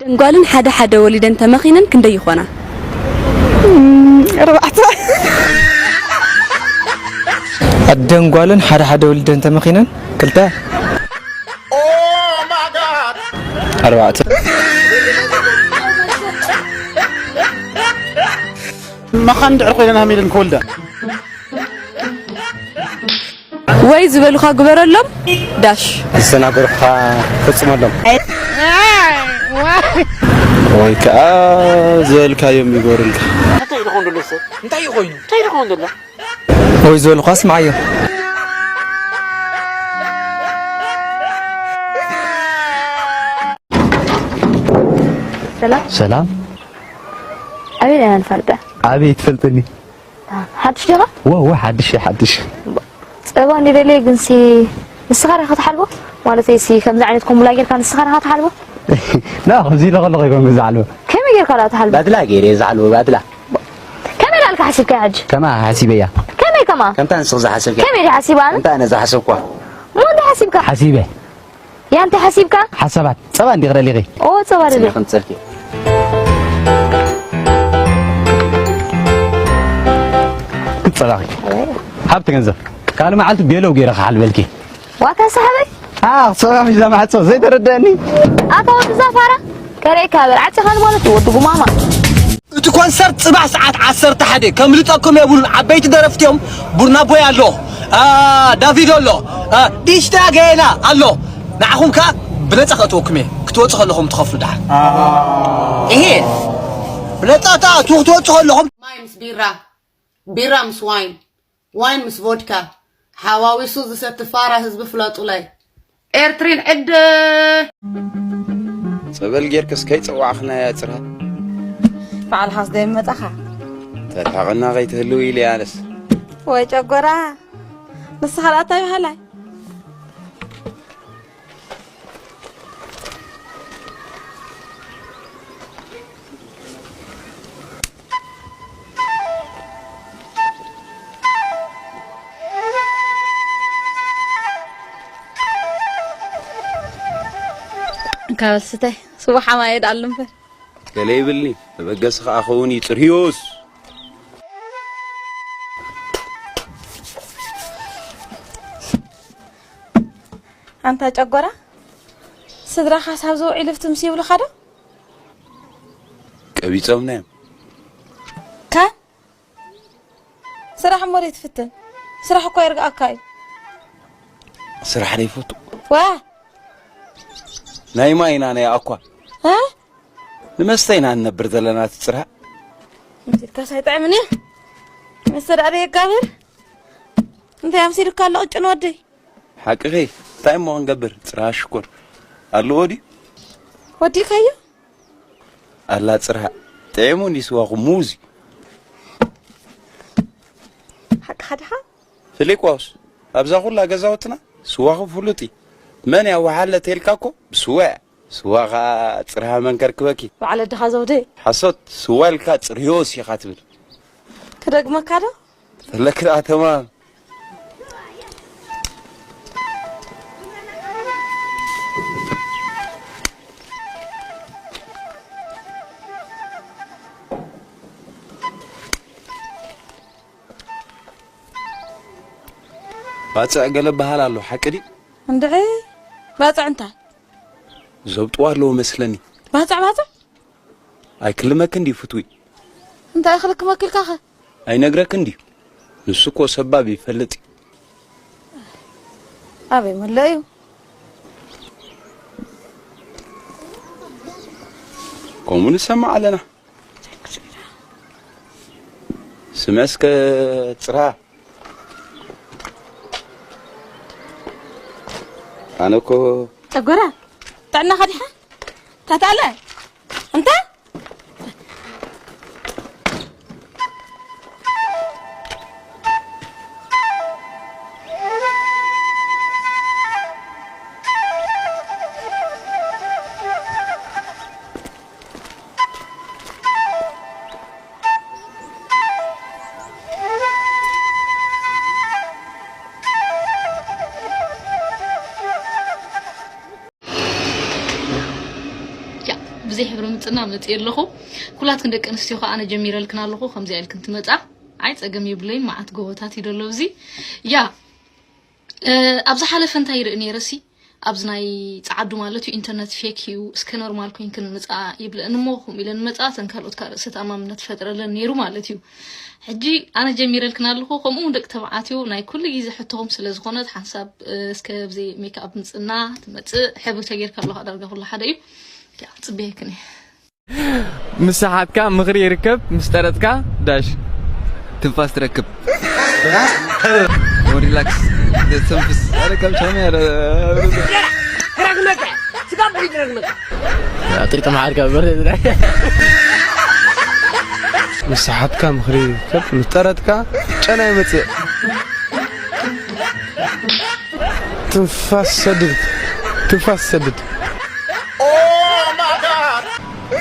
ኣደን ጓልን ሓደ ሓደ ወሊደን ተመኺነን ክንደይ ይኾና? ኣርባዕተ። ኣደን ጓልን ሓደ ሓደ ወሊደን ተመኺነን ክልተ። ኣርባዕተ። መኻን ድዕር ኮይነን ሃሚለን ክወልዳ። ወይ ዝበሉኻ ግበረሎም ዳሽ። ዝተናገሩኻ ፈጽመሎም። ወይ ከዓ ዝበልካዮም ይገሩልካ። እንታይ ይኸውን ዘሎ ሰብ? እንታይ ይኾይኑ? እንታይ ይኸውን ዘሎ? ወይ ዝበልኳ ስምዓዮ። ሰላም። ሰላም። ኣበይ ኢና ንፈልጠ? ኣበይ ትፈልጥኒ? ሓድሽ ዲኻ? ወ ወ ሓድሽ ሓድሽ። ጸባ እንዲ ደልየ ግን ሲ ንስኻ ዲኻ ትሓልቦ? ማለት ሲ ከምዚ ዓይነት ኮምላ ጌርካ ንስኻ ዲኻ ትሓልቦ? ና ከምዚ ኢለ ከለኹ ይኮን ዝዓልቦ። ከመይ ጌርካ ዳ ትሓልቦ? ባድላ ገይረ ዝዓልቦ ባድላ። ከመይ ዳልካ ሓሲብካ ሕጂ? ከማ ሓሲበያ። ከመይ ከማ? ከምታ ንስኽ ዝሓሰብካ። ከመይ ዲኻ ሓሲባ ኣነ? ከምታ ኣነ ዝሓሰብኳ። እሞ እንታይ ሓሲብካ? ሓሲበ። ያ እንታይ ሓሲብካ? ሓሳባት ጸባ እንዲ ክደሊኺ? ኦ ጸባ ደሊ። ክንጸልኪ። ክጸላኺ። ሃብቲ ገንዘብ ካልእ መዓልቲ ቤለው ገይረ ክሓልበልኪ። ዋታ ሰሓበይ። ኣኽ ጸባ ሒዛ ማዕጾ ዘይተረደአኒ። ኣታ ወዲ ዛፋራ ከረይ ካበር ዓጽኻ ንማለት ወዲ ጉማማ። እቲ ኮንሰርት ጽባሕ ሰዓት ዓሰርተ ሓደ ከምልጠኩም የብሉን። ዓበይቲ ደረፍቲ እዮም። ቡርና ቦይ ኣሎ፣ ዳቪድ ኣሎ፣ ዲሽታ ገና ኣሎ። ንዓኹም ከኣ ብነጻ ከእትወኩም እየ። ክትወጹ ከለኹም ትኸፍሉ ደሓር። ይሄ ብነጻ ተኣትዉ ክትወጹ ከለኹም። ማይ ምስ ቢራ፣ ቢራ ምስ ዋይን፣ ዋይን ምስ ቮድካ ሓዋዊሱ ዝሰቲ ፋራ ህዝቢ ፍለጡለይ። ኤርትሪን ዕደ። ጸበል ጌርክስ ከይጸዋዕኽናያ ጽርሃ። በዓል ሓስ ደይ መጻኻ። ተርሕቕና ከይትህልው ኢለ ኣነስ። ወይ ጨጎራ። ንስኻ ደኣ እንታይ በሃላይ? እንካ በል ስታይ ስዋ ሓማየ ደኣሉ እምበር። ገለ ይብልኒ መበገሲ ከኣ ኸውን እዩ ጽርህዮስ። ኣንታ ጨጎራ ስድራኻስ ኣብዚ ውዒሉ ፍትምስ ይብሉኻ ዶ? ቀቢጾምና እዮም። ከ ስራሕ እሞ ደይትፍትን? ስራሕ እኮ ይርግኣካ እዩ። ስራሕ ደይፈቱ። ዋ ናይ ማይ ኢና ናይ ኣኳ። እ? ንመስተ ኢና ንነብር ዘለና እቲ ጽርሃ። ምስልካስ ኣይጥዕምን እዩ። መስተ ደኣ ደየጋብር። እንታይ ኣምሲልካ ኣሎ ቅጭን ወደይ? ሓቅኺ እንታይ እሞ ክንገብር ጽርሃ ሽኮር ኣለዎ ድዩ? ወዲእካዮ? ኣላ ጽርሃ ጥዒሙ እንዲ ስዋኹም ሙዚ። ሓቅኻ ድኻ? ፍሊቋውስ ኣብዛ ኩላ ገዛውትና ስዋኹም ፍሉጥ እዩ። መን ያዋሓለ ተልካ እኮ ብስዋ እያ። ስዋ ኸኣ ጽርሃ መን ከርክበኪ? በዓል ኣድኻ ዘውደ። ሓሶት ስዋ ኢልካ ጽርህዮስ ኢኻ ትብል። ክደግመካ ዶ? ተለክ ደኣ ተማም። ባጽዕ ገለ በሃል ኣሎ ሓቂ ድዩ? እንድዒ ባጽዕ እንታይ? ዘብጥዋ ኣለዎ መስለኒ። ባጽዕ ባጽዕ? ኣይክልመክን ድዩ ፍትዊ? እንታይ ክልክመክልካኸ? ኣይነግረክን ድዩ? ንሱ እኮ ሰባብ ይፈልጥ እዩ። ኣበይ መለዩ? ከምኡ ንሰማዕ ኣለና። ስመ እስከ ጽራ ኣነ እኮ ጨጎራ ጥዕናኻ ዲኻ? ታታለ እንተ ሕብሪ ምጽና መጽእ ኣለኹ። ኩላትክን ደቂ ኣንስትዮ ከኣ ኣነ ጀሚረልክን ኣለኹ። ከምዚ ኢልክን ትመጻ። ኣይ ጸገም የብለይን። መዓት ጎቦታት እዩ ደሎ ኣብዚ። ያ፣ እ፣ ኣብ ዝሓለፈ እንታይ ይርኢ ነይረሲ? ኣብዚ ናይ ጸዓዱ ማለት እዩ፣ ኢንተርነት ፌክ እዩ፣ እስከ ኖርማል ኮይንክን ምጻ ይብለኒ እሞ፣ ከምኡ ኢለን መጻ፣ እተን ካልኦት ከኣ ርእሰ ተኣማምነት ፈጥረለን ነይሩ ማለት እዩ። ሕጂ ኣነ ጀሚረልክን ኣለኹ፣ ከምኡ እውን ደቂ ተባዕትዮ ናይ ኩሉ ግዜ ሕቶኹም ስለ ዝኾነት፣ ሓንሳብ፣ እ፣ እስከ ብዘይ ሜክኣፕ ምጽና ትመጽእ፣ ሕብሪ ተጌርካ ኣለኻ ዳርጋ ኩሉ ሓደ እዩ። ያ፣ ጽበየክን እየ። ምስ ሰሓትካ ምኽሪ ይርከብ፣ ምስ ጠረጥካ ዳሽ። ትንፋስ ትረክብ። ሪላክስ ተንፍስ። ኣረ ካብ ቻሜ ኣረ ረግመካ ስጋብ ብሒት ረግመካ ጥርቂ መሓርካ በር ምስ ሰሓትካ ምኽሪ ይርከብ፣ ምስ ጠረጥካ ጨና ይመጽእ። ትንፋስ ሰድድ፣ ትንፋስ ሰድድ።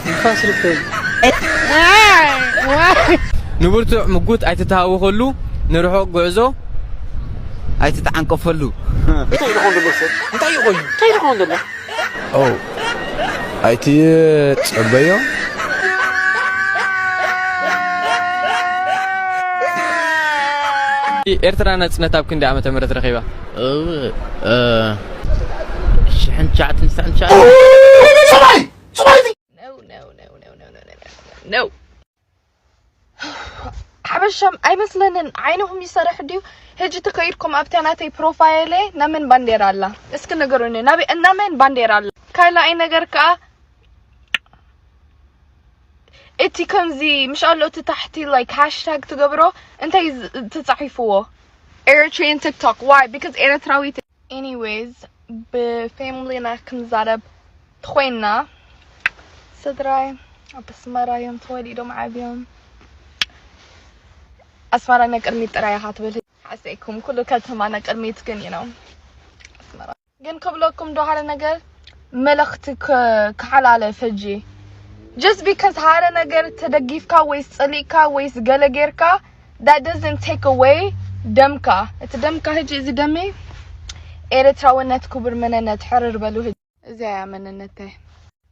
ትንፋስ ርከብ። ንብርቱዕ ምጉት ኣይትተሃወኸሉ፣ ንርሑቕ ጉዕዞ ኣይትተዓንቀፈሉ። እንታይ ይኸውን ዘሎ ሰብ? እንታይ ይኾዩ? እንታይ ይኸውን ዘሎ? ኦ ኣይትጸበዮ። ኤርትራ ናጽነት ኣብ ክንደይ ዓመተ ምህረት ረኺባ? ሽሕን ትሽዓትን ትስዓን ትሽዓን No, no, no, no, no, no, no, no. ሓበሻም ኣይመስለንን ዓይንኹም ይሰርሕ ድዩ? ሕጂ ተኸይድኩም ኣብታ ናተይ ፕሮፋይለ ናመን ባንዴራ ኣላ? እስኪ ንገሩኒ። ናበይ ናመን ባንዴራ ኣላ? ካልኣይ ነገር ከኣ እቲ ከምዚ ምሽ ኣሎ እቲ ታሕቲ like ሃሽታግ ትገብሮ እንታይ ዝ- ተጻሒፍዎ? Eritrean TikTok. Why? Because ኤርትራዊት። Anyways ብፋሚሊና ክንዛረብ ተኾይንና ስድራይ ኣብ ኣስመራ እዮም ተወሊዶም ዓብዮም። ኣስመራ ናይ ቅድሚት ጥራይ ኢኻ ትብል ሓሰይኩም ኩሉ ከተማ ናይ ቅድሚት ግን you know ኣስመራ ግን ክብለኩም ዶ ሓደ ነገር መልእኽቲ ክ- ክሓላለ ፈጂ just because ሓደ ነገር ተደጊፍካ ወይስ ጸሊእካ ወይስ ገለ ጌርካ that doesn't take away ደምካ እቲ ደምካ ሕጂ እዚ ደመይ ኤርትራውነት ክቡር መንነት ሕርር በሉ ሕጂ እዚያ እያ መንነተይ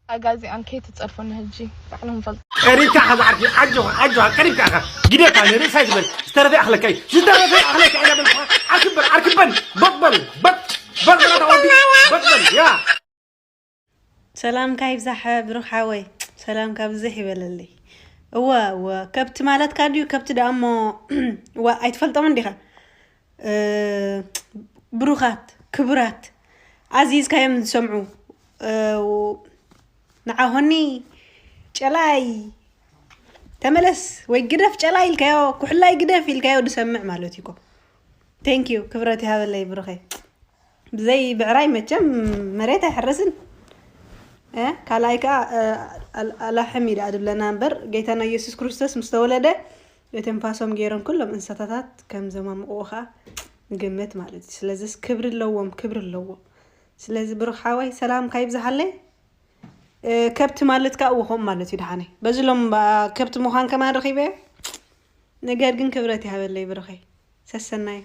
ኣጋዚኣን ከይትጸርፉኒ ሕጂ ባዕልኹም ፈልጡ ቀሪብካ ኢኻ ዝዓርኪ ኣጆኻ ኣጆኻ ቀሪብካ ኢኻ ግደፋ ንርእሳ ይትበል ዝተረፈ ኣኽለካ እዩ ዝተረፈ ኣኽለካ ኢና በልካ ዓርክበል ዓርክበል በጥበል በጥ በጥበል ኣታ ወዲ በጥበል ያ ሰላምካ ይብዛሕ ብሩኽ ሓወይ ሰላምካ ብዝሕ ይበለለይ እወ እወ ከብቲ ማለትካ ድዩ ከብቲ ደኣ እሞ እዋ ኣይትፈልጦምን ዲኻ ብሩኻት ክቡራት ኣዚዝካዮም ዝሰምዑ ንዓኾኒ ጨላይ ተመለስ ወይ ግደፍ ጨላይ ኢልካዮ ኩሕላይ ግደፍ ኢልካዮ ዝሰምዕ ማለት እዩ thank you ክብረት ይሃበለይ ብሩኸይ ብዘይ ብዕራይ መቸም መሬት ኣይሕረስን ካልኣይ ከዓ ኣላሕም እዩ ደኣ ዝብለና እምበር ጌታና ኢየሱስ ክርስቶስ ምስ ተወለደ በተንፋሶም ገይሮም ኩሎም እንስሳታት ከም ዘማምቕዎ ከዓ ንግምት ማለት እዩ ስለዚስ ክብሪ ኣለዎም ክብሪ ኣለዎ ስለዚ ብሩኽ ሓወይ ሰላምካ ይብዝሓለይ ከብቲ ማለት ከዓ እወ ከምኡ ማለት እዩ ደሓነይ በዚ ሎም ከብቲ ምዃን ከማን ረኺበዮ ነገር ግን ክብረት ይሃበለይ ብሩኸይ ሰሰናዩ